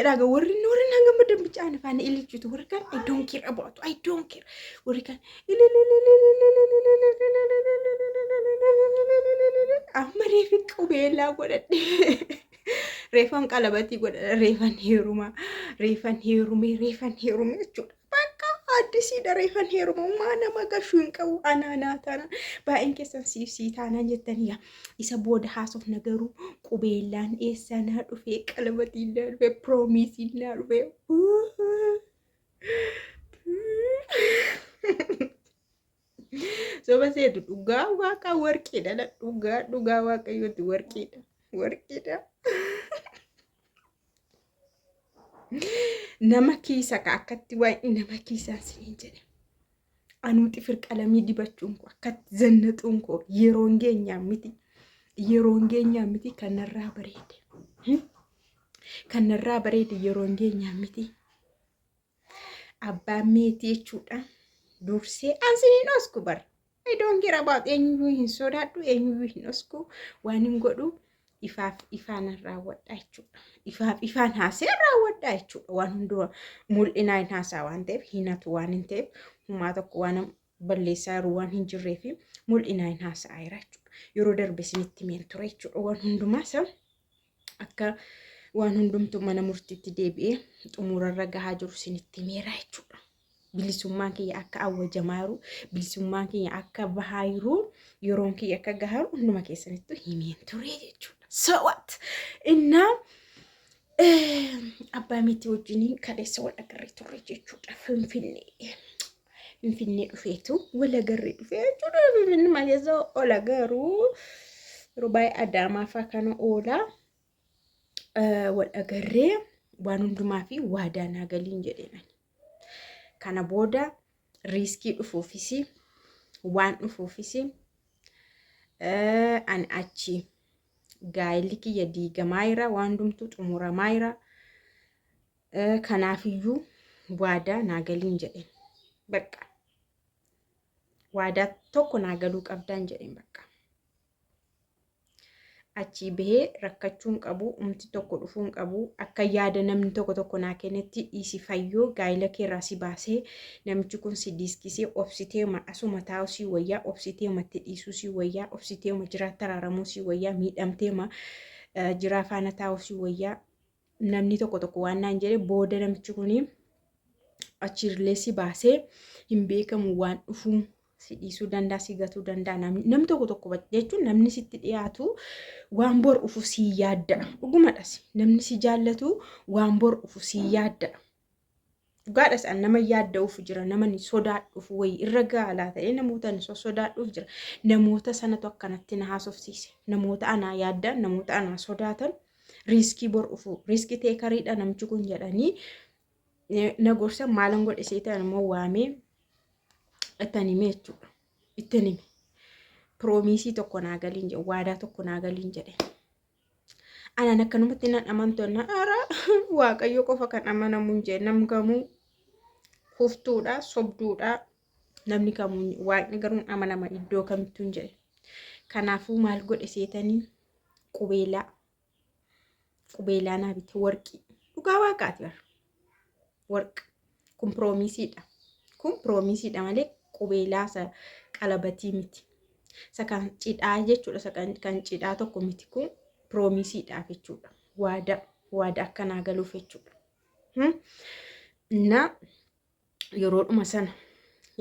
Jedhaa gaa warri warri naan gammadan bichaa ana faana ililchitu warri kaan I don't care about I don't care warri kaan amma reefi qubeellaa godhadhe reefan qalabatii godhadhe reefan heeruma reefan heerume reefan heerume jechuudha. Bakka addisiidha reefan heeruma maa nama gashuu hin qabu anaa naa taana baay'een keessan siif sii taanaan jettanii yaa isa booda haasofna garuu qubeellaan eessaa naa dhufee qalabatiin naa dhufee piroomiisiin naa dhufee. Soba seetu dhugaa waaqa warqiidha dhugaa dhugaa waaqayyooti warqiidha warqiidha. Nama kiisa ka akkatti waa'ee nama kiisaan siniin jedhe. Anuu xifir qalamii dibachuun koo akkatti zannaxuun koo yeroon geenyaan miti. Yeroon geenyaan miti kan narraa bareede. Kan narraa bareede yeroon geenyaan miti. Abbaan meetii jechuudha. Dursee an siniin osku bar. I don't care about eenyuyyuu hin sodaadhu eenyuyyuu hin osku waan hin godhu ifaaf ifaan raawwadha jechuudha. Ifaaf ifaan haasee raawwadha jechuudha. Waan hundumaa mul'inaa hin haasaa waan ta'eef hin hatu waan hin ta'eef humaa tokko waan balleessaa jiru waan hin jirree fi mul'inaa hin haasa'aa jira jechuudha. Yeroo darbe isinitti himeen ture jechuudha. Waan hundumaa isa akka waan hundumtu mana murtiitti deebi'ee xumurarra gahaa jiru isinitti himeera jechuudha. Bilisummaan kiyya akka awwajamaa jiru, bilisummaan kiyya akka bahaa jiru, yeroon kiyya akka gahaa jiru hunduma keessanittu himeen ture jechuudha. So what? Innaa abbaa meetii wajjiniin kaleessa wal agarree turre jechuudha. Finfinnee. Finfinnee dhufeetu wal agarree dhufee jechuudha. Finfinnee keessa ola garuu yeroo baay'ee Adaamaa fa'aa kana oola. Wal agarree waan hundumaa fi waadaa naa galiin jedheen ani. Kana booda riiskii dhufuufis waan dhufuufis ani achi gaa'elli kiyya diigamaa jira waan hundumtuu xumuramaa jira. Kanaafiyyuu waadaa naa galiin jedheen. Bakka waadaa tokko naa galuu qabdaan jedheen bakka. Achii bahee rakkachuu hin qabu, umti tokko dhufuu hin qabu. Akka yaada namni tokko tokko naa kennetti dhiisi fayyoo gaa'ila keerraa si baasee namichi kun si diiskisee obsiteema asuma taa'uu si wayyaa, obsiteema itti dhiisuu si wayyaa, obsiteema jiraatti araaramuu si wayyaa, miidhamteema jiraa faana taa'uu si wayyaa. Namni tokko tokko waan naan jedhe booda namichi kun achiirlee si baasee hin beekamu waan dhufuu si dhiisuu danda'a si gatuu danda'a namni namni tokko tokko jechuun namni sitti dhiyaatu waan bor dhufu si yaadda'a dhugumadhas namni si jaallatu waan bor dhufu si yaadda'a dhugaadhas an nama yaadda'uuf jira nama ni sodaadhuuf wayii irra gaalaa ta'ee namoota ni sosodaadhuuf jira namoota sanatu akkanatti na haasofsiise namoota anaa yaaddan namoota anaa sodaatan riiskii bor dhufu riiskii teekariidha namichi kun jedhanii na gorsa maalan godhe seetan immoo waamee ittan hime jechuudha. Ittan hime. Piroomiisii tokko naa galiin jedhe waadaa tokko naa galiin jedhe. Anaan akkanumatti nan amantu na ara waaqayyo qofa kan amanamu hin jedhe namni kamuu kuftuudha sobduudha namni kamuu waaqni garuu hin amanama iddoo kamittuu hin jedhe. Kanaafuu maal godhe seetanii qubeelaa qubeelaa naa bite warqii dhugaa waaqaati bara warqa kun piroomiisiidha kun piroomiisiidha malee qubeelaa isa qalabatii miti isa kan cidhaa jechuudha isa kan cidhaa tokko miti kun piroomiisiidhaaf jechuudha waadaa waadaa akkanaa galuuf jechuudha. Na yeroodhuma sana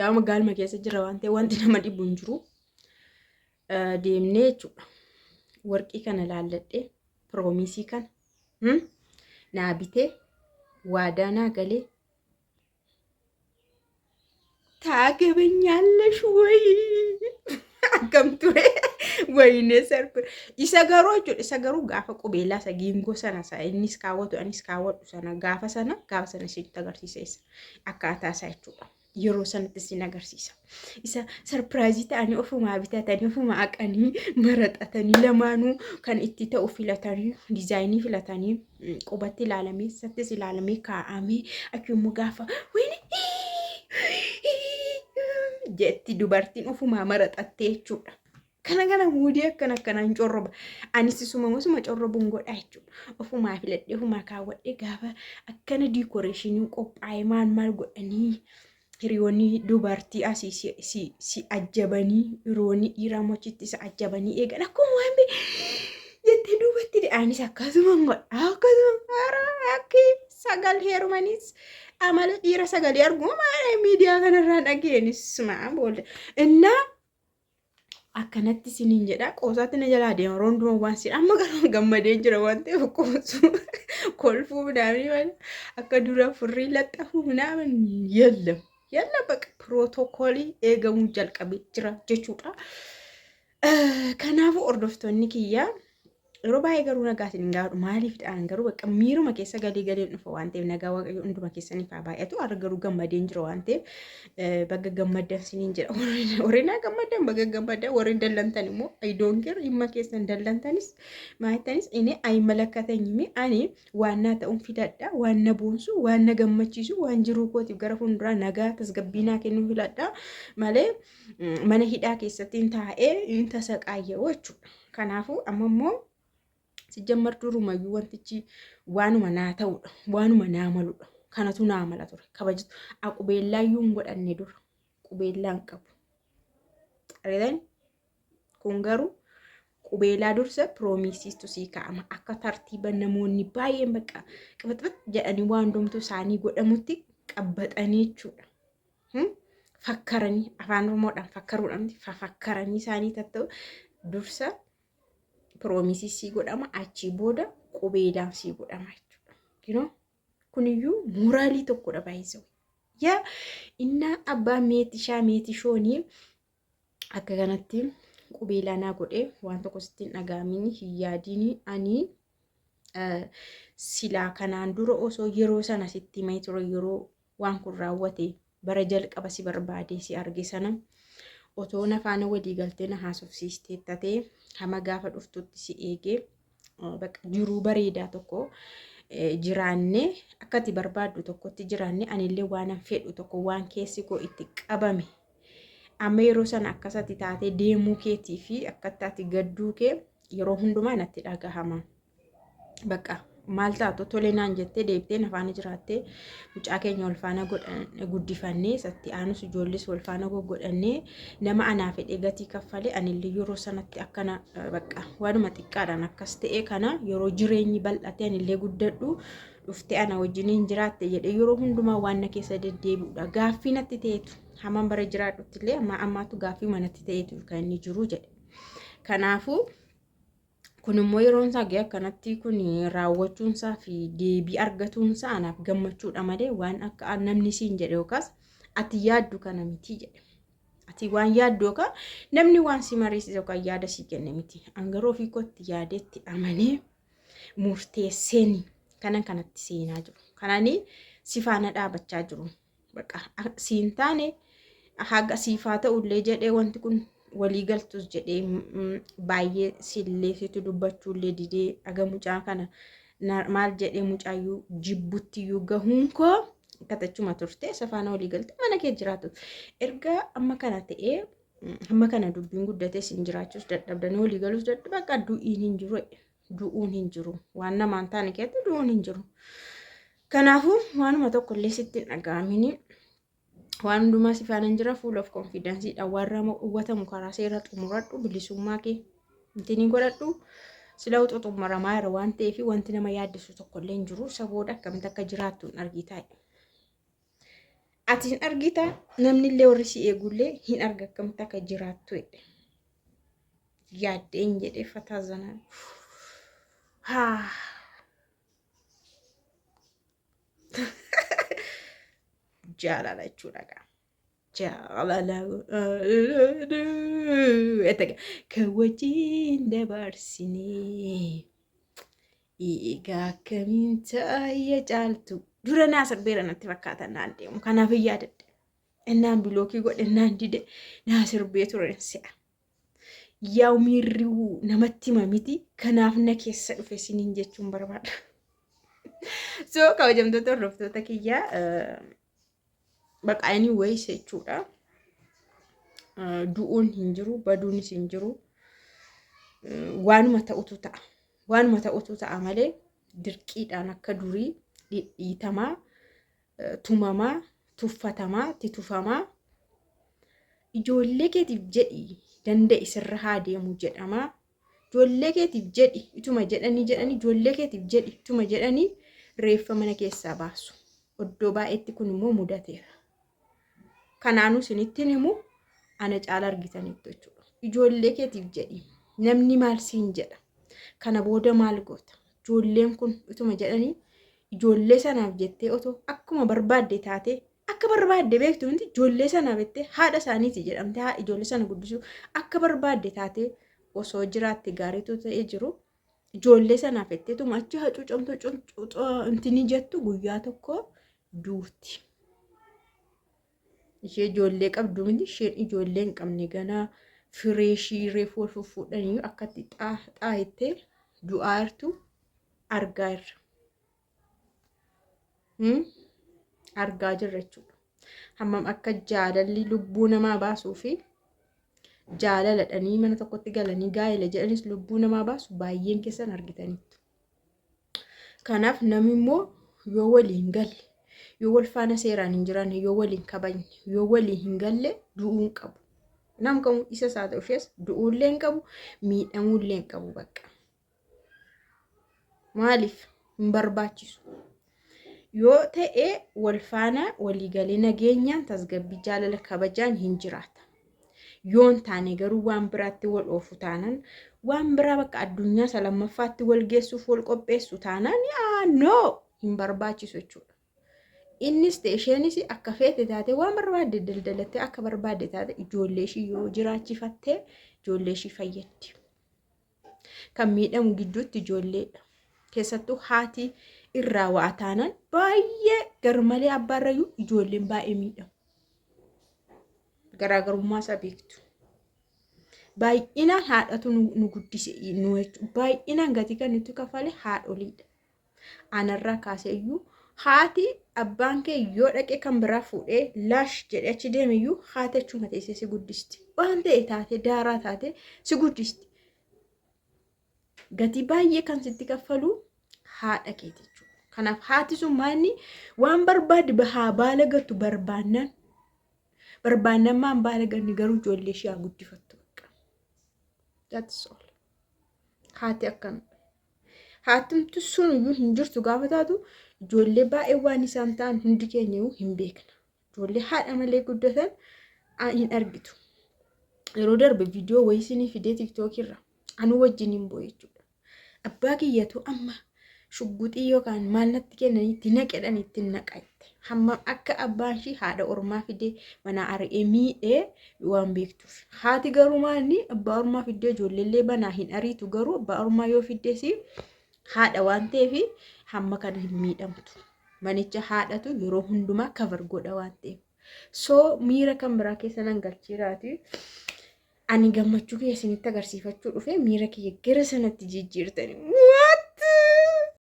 yaa magaaluma keessa jira waan ta'eef wanti nama dhibu hin jiru. Deemnee jechuudha. Warqii kana laalladhee piroomisii kana naa bitee waadaa naa galee taagabanyaallash wayii akkam ture wayinee sarbi isa garuu jechuudha isa garuu gaafa qubeellaa isa giingoo sana isa innis kaawwatu anis kaawwadhu sana gaafa sana gaafa sana isinitti agarsiisa isa akkaataa isaa jechuudha yeroo sanatti isin agarsiisa isa sarpiraayizii ta'anii ofumaa bitatanii ofumaa haqanii maraxatanii lamaanuu kan itti ta'u filatanii diizaayinii filatanii qubatti ilaalamee sattis ilaalamee kaa'amee achi immoo gaafa wayne jetti dubartiin ofumaa maraxattee jechuudha. Akkana kana muudii akkana akkanaan corroba. Anis isuma isuma corrobuun godha jechuudha. Ofumaa filadhee ofumaa kaawwadhee gaafa akkana diikoreeshiniin qophaa'ee maal maal godhanii hiriyoonni dubartii asii si, si, si ajjabanii hiriyoonni dhiiraa immoo achitti isa ajjabanii eegan akkuma waan be jettee duubatti anis akkasuma godha akkasuma hara akki sagal heerumanis amala dhiira sagalee arguma miidiyaa kanarraa dhageenis maa booda innaa akkanatti isiniin jedha. Qoosaatti na jalaa deema yeroo hundumaa waan sin amma garuu gammadee jira waan ta'eef qoosuu kolfuu midhaanii malee akka dura furrii laxxafuu midhaan yellam yella baqa pirootokoolii eegamuu jalqabee jira jechuudha. Kanaafuu hordoftoonni kiyyaa yeroo baay'ee garuu nagaa isin hin gaafadhu. Maaliif dhaan garuu bakka miiruma keessa galii galeen dhufa waan ta'eef nagaa Waaqayyo hunduma keessaniif haa baay'atu. Har'a garuu gammadeen jira waan ta'eef baga gammaddan isiniin jedha. Warri naa gammaddan baga gammaddan, warri dallantan immoo I don't care, dhimma keessan dallantanis maattanis inni ay malakatanyimi ani waan naa ta'uun filadha, waan na boonsu, waan na gammachiisu, waan jiruu kootiif gara fuulduraa nagaa tasgabbii naa kennu filadha malee mana hidhaa keessatti hin taa'ee hin tasaqaayya'u jechuudha. Kanaafuu amma immoo sijjammar durumayyuu wantichi waanuma naa ta'udha. Waanuma naa maludha. Kanatu naa mala ture. Kabajatu. Qubeellaayyuu hin godhanne dura. Qubeellaa hin qabu. Argitan? Kun garuu qubeelaa dursa piroomiisiistu sii kaa'ama. Akka tartiiba namoonni baay'een bakka qibixbix jedhanii waan hundumtuu isaanii godhamutti qabbaxanii jechuudha. Fakkaranii afaan Oromoodhaan fakkaruudhaan fafakkaranii isaanii tatta'u dursa piroomisii sii godhama, achii booda qubeelaan sii godhama jechuudha. You know? Kuniyyuu mooraalii tokkodha baay'isuu. Yaa innaa abbaa meetishaa meetishoonii akka kanatti qubeelaa naa godhee waan tokko sitti hin dhaga'amini, hin yaadini. Ani silaa kanaan dura osoo yeroo sana sitti himee ture, yeroo waan kun raawwate bara jalqaba si barbaadee si arge sana otoo na faana walii galtee na haasofsiistee tatee hama gaafa dhuftutti si eegee bakka jiruu bareedaa tokko jiraannee akka ati barbaaddu tokkotti jiraannee anillee waan an fedhu tokko waan keessi koo itti qabame amma yeroo sana akkasatti taatee deemuu keetii fi akkatti ati gadduu kee yeroo hundumaa natti dhagahama. Bakka maal taatu tole naan jettee deebitee na faana jiraattee mucaa keenya wal faana guddifannee isatti aanus ijoolles wal faana goggodhannee nama anaa fedhee gatii kaffalee anillee yeroo sanatti akkana bakka waanuma xiqqaadhaan akkas ta'e kana yeroo jireenyi bal'ate anillee guddadhu dhuftee ana wajjiniin jiraatte jedhee yeroo hundumaa waan na keessa deddeebi'udha. Gaaffii natti ta'etu hamaan bara jiraadhutti illee amma ammaatu gaaffii manatti ta'etu kan inni jiru jedhe. Kanaafuu kun immoo yeroon isaa ga'e akkanatti kun raawwachuun isaa fi deebii argatuun isaa anaaf gammachuudha malee waan akka namni siin jedhe yookaas ati yaaddu kana miti jedhe. Ati waan yaaddu yookaan namni waan si mariisise yookaan yaada sii kenne miti. An garuu ofii kootti yaadetti amanee murteesseeni kanan kanatti seenaa jiru. Kanani si faana dhaabachaa jiru. Bakka siin taane haga siif haa ta'ullee jedhee wanti kun walii galtus jedhee baay'ee sillee situ dubbachuullee didee aga mucaa kana maal jedhee mucaayyuu jibbuttiyyuu gahuun koo akkatachuma turte isa faana walii galte mana kee jiraatu. Erga amma kana ta'ee amma kana dubbiin guddatee sin jiraachuus dadhabdanii walii galuus dadhabda bakka du'iin hin jiru. Du'uun hin jiru. Waan namaan taane keessatti du'uun hin jiru. Kanaafuu waanuma tokko illee sitti hin dhaga'amini. Waan hundumaa si faana jira, full of confidence dha. Warra hawwatamu karaa seera xumuradhu, bilisummaa kee intinii godhadhu. Sila xumuramaa jira waan ta'eef wanti nama yaaddisu tokko illee hin jiru. Isa booda akkamitti akka jiraattu hin argitaa. Ati hin argita, namni illee warri si eegullee hin arga akkamitti akka jiraattu jedhe. Yaaddeen jedhee fataa zanaan. Haa. Jaalala jechuudha gaa. Jaalala kan wajjin dabarsinee egaa akkamiin taayya caaltu dura naa sirbeera natti fakkaata naan deemu kanaaf hin yaadadhe. Innaan bilookii godhe innaan dide naa sirbee ture se'a. Yaa'u miirri namatti hima miti kanaaf na keessa dhufe isiniin jechuun barbaada. So kabajamtoota hordoftoota kiyyaa baqa anyways jechuudha. Du'uun hin jiru, baduunis hin jiru. Waanuma ta'utu ta'a. Waanuma ta'utu ta'a malee dirqiidhaan akka durii dhidhiitamaa, tumamaa, tuffatamaa, titufamaa ijoollee keetiif jedhi danda'i sirra haa deemu jedhamaa. Ijoollee keetiif jedhi ituma jedhanii jedhanii ijoollee keetiif jedhi ituma jedhanii reeffa mana keessaa baasu. Oddoo baay'eetti kun immoo mudateera. Kanaanuu isinitti himu ana caala argitaniittu jechuudha. Ijoollee keetiif jedhi namni maal siin jedha? Kana booda maal goota? Ijoolleen kun ituma jedhanii ijoollee sanaaf jettee otoo akkuma barbaadde taatee akka barbaadde beektu miti ijoollee sanaaf jettee haadha isaaniiti jedhamtee haa ijoollee sana guddisuu akka barbaadde taatee osoo jiraatte gaariitu ta'ee jiru ijoollee sanaaf jetteetuma achi hacuucamtu intinii jettu guyyaa tokko duuti. Ishee ijoollee qabdu miti isheen ijoollee hin qabne ganaa fireeshii reefu wal fuffuudhanii akkatti xaahittee du'aa jirtu argaa jirra. Argaa jirra jechuudha. Hammam akka jaalalli lubbuu namaa baasuu fi jaalaladhanii mana tokkotti galanii gaa'ela jedhanis lubbuu namaa baasu baay'een keessan argitaniittu. Kanaaf namni immoo yoo waliin galle, yoo wal faana seeraan hin jiraanne, yoo waliin kabajne, yoo waliin hin galle du'uu hin qabu. Nam kamuu isas haa ta'u ishees du'uullee hin qabu, miidhamuullee hin qabu bakka. Maaliif hin barbaachisu? Yoo ta'e wal faana waliigalee nageenyaan tasgabbii jaalala kabajaan hin jiraata. Yoo hin taane garuu waan biraatti wal oofu taanaan waan biraa bakka addunyaa isa lammaffaatti wal geessuuf wal qopheessu taanaan yaa noo hin barbaachisu jechuudha. Innis ta'e isheenis akka feete taate waan barbaadde daldalattee akka barbaadde taate ijoollee ishii yoo jiraachifatte ijoollee ishii fayyaddi. Kan miidhamu gidduutti ijoolleedha. Keessattuu haati irraa waa taanaan baay'ee garmalee abbaarrayyuu ijoolleen baay'ee miidhamu. Garaagarummaa isaa beektu. Baay'inaan haadhatu nu guddise nu jechuudha. Baay'inaan gatii kan nuti kafale haadholiidha. Anarraa kaasee iyyuu haati abbaan kee yoo dhaqee kan biraa fuudhee laash jedhee achi deeme iyyuu haati achuma teessee si guddisti. Waan ta'e taate daaraa taate si guddisti. Gatii baay'ee kan sitti kaffalu haadha keeti jechuudha. Kanaaf haati sun maanni waan barbaadde haa baala gattu barbaannaan barbaannaan maan baala ganni garuu ijoollee ishee haa guddifattu. That's all. Haati akkana. Haatumti sun iyyuu hin jirtu gaafa taatu ijoollee baay'ee waan isaan ta'an hundi keenya iyyuu hin beekna. Ijoollee haadha malee guddatan hin argitu. Yeroo darbe viidiyoo wayii isinii fidee tiktookii irra anuu wajjin hin bo'e jechuudha. Abbaa kiyyatu amma shugguxii yookaan maal natti kennanii itti naqedhan itti naqa jette. Hammam akka abbaan ishii haadha ormaa fidee mana ari'ee miidhee waan beektuuf. Haati garuu maalni abbaa ormaa fiddee ijoolleellee banaa hin ariitu garuu abbaa ormaa yoo fiddees haadha waan ta'eef hamma kana hin miidhamtu. Manicha haadhatu yeroo hundumaa cover godha waan ta'eef. So miira kan biraa keessa nan galchiiraati. Ani gammachuu kiyya isinitti agarsiifachuu dhufe miira kiyya gara sanatti jijjiirtani.